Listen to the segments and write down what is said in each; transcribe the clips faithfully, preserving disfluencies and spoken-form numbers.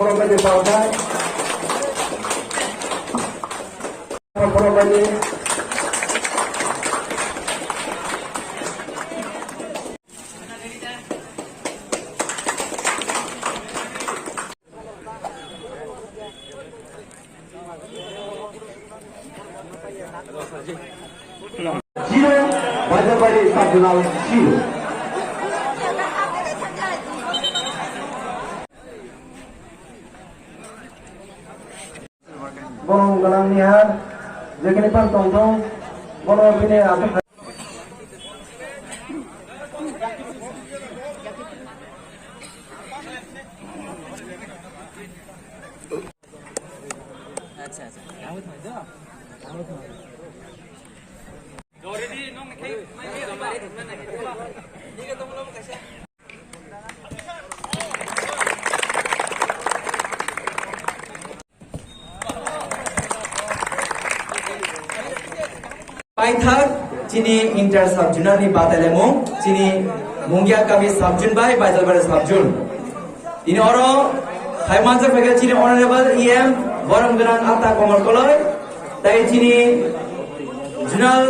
Borok bai ni pal kha. Borok bai ni. Zero, Baijalbari Sub Zonal zero. Borok gwnang ni ha, jekhini phano tongthung, bono bini aswk. Paithak chini inter sub zonal ni batailaimung chini Mungia kami sub zone bai Baijalbari sub zone. Tini oro hai manjak phaikha chini honorable E M borom gwnang Ata Komol Koloi, tai chini zonal,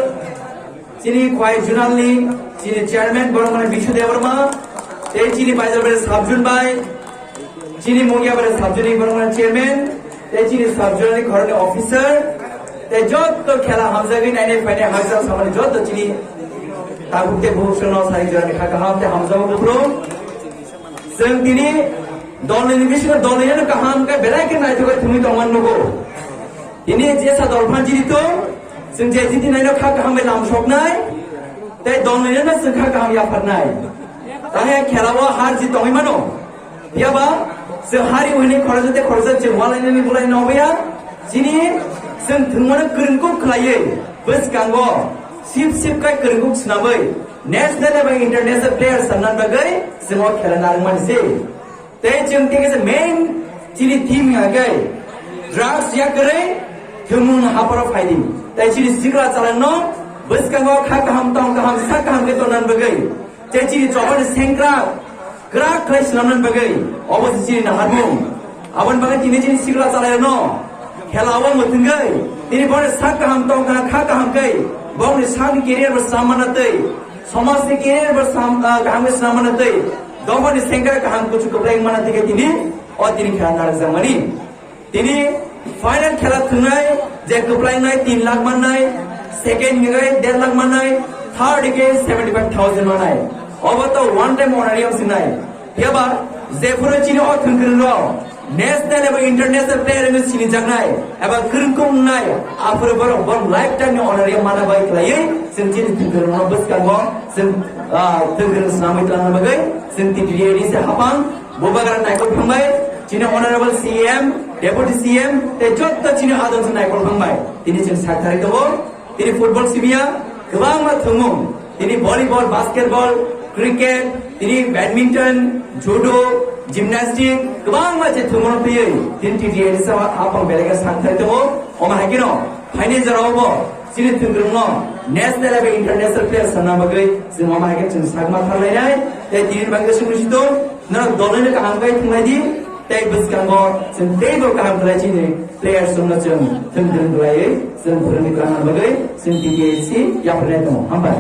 chini khwai zonal ni chini chairman borom gwnang Bishu Debbarma, tei chini Baijalbari sub zone bai, chini Mungiabari sub zone ni borom gwnang chairman, tei chini sub zone ni khoroknwi officer, tei jotto khela hamjagwi nainai phainai hachal samani jotto chini tabuk tei bubuk songno sai jorani kha kaham tei hamjago buphuru. Chwng tini dolni bisingo dolni no kaham khe belai khe naithok khe thwngwi tongmani nugo. Tini jesa dol phan chini tong, chwng je chini naino kha kaham bai lam soknai, tei dolni no chwng kha kaham yapharnai. Tangya khelao har jit tongwi mano. Phiya ba, chwng hari hwnwi khoroksa tei khoroksa chwng walainani bulainani oboya. Chini chwng thwngmano kwrwngkuk khlaiwi bwskango sip sip kai kwrwngkuk swnamwi national eba international player sanna bagwi chwng o khela narwkmani se. Tei chwng tei kaisa main chini theme hwnkha khe drugs yakarwi thwngmung hapharo phaidi. Tei chini sikla chalangno bwskango kha kaham tong kaham sak kaham khe tongna bagwi. Tei chini chobani sengkrak kwrak khlai swnamna bagwi obo se chini naharmung. Aboni bagwi tini chini sikla chalairokno khela o mwthwngwi tini bono sak kaham tong kha, kha kaham khe bongni sakni career bo swnam mana twi, somajni career bo swnam, ah, kaham khe swnam mana twi, dophani sengkrak kaham kuchuk kwplai mana twi khe tini o tini khela narwkjakmani. Tini final khela thwngnai je kwplaingnai tin lakh mannai, second hwnkhe der lakh mannai, third hwnkhe seventy five thousand mannai. Obo to one time honorarium sinai. Phiya ba jephuru chini o thwngkwrwng rok national eba international player wngwi sinijaknai eba kwrwngkuk wngnai, aphuru borok, borok lifetime ni honorarium mana bai khlaiwi chwng chini thwngkwrwng rok bwskango chwng, ah, thwngkwrwng swnamwi twlangna bagwi chwng T T D A D C hapang Bubagra naikol phangbai, chini honorable C M, deputy C M, tei jotto chini adong se naikol phangbai. Tini chwng sak thari tongo, tini football simiya, kwbangma thwngmung, tini volleyball, basketball, cricket, tini badminton, judo, gymnastic, kwbangma je thwngmung twiwi, tini T T A D C hapang belai khe sak thari tongo, omo hai kheno, phaini jorao bo, Chini thwngkwrwngno national eba international player sanna bagwi chwng omo hai khe chwng sakma tharlainai, tei tini bagwi swngwi si tong, norok dolino kaham khe thwnglaidi, tei bwskango chwng teibo kaham khlai chini players rokno chwng thwngkwrwng khlaiwi chwng phwrwngwi twlangna bagwi chwng T T A D C yapharnai tongo. Hambai.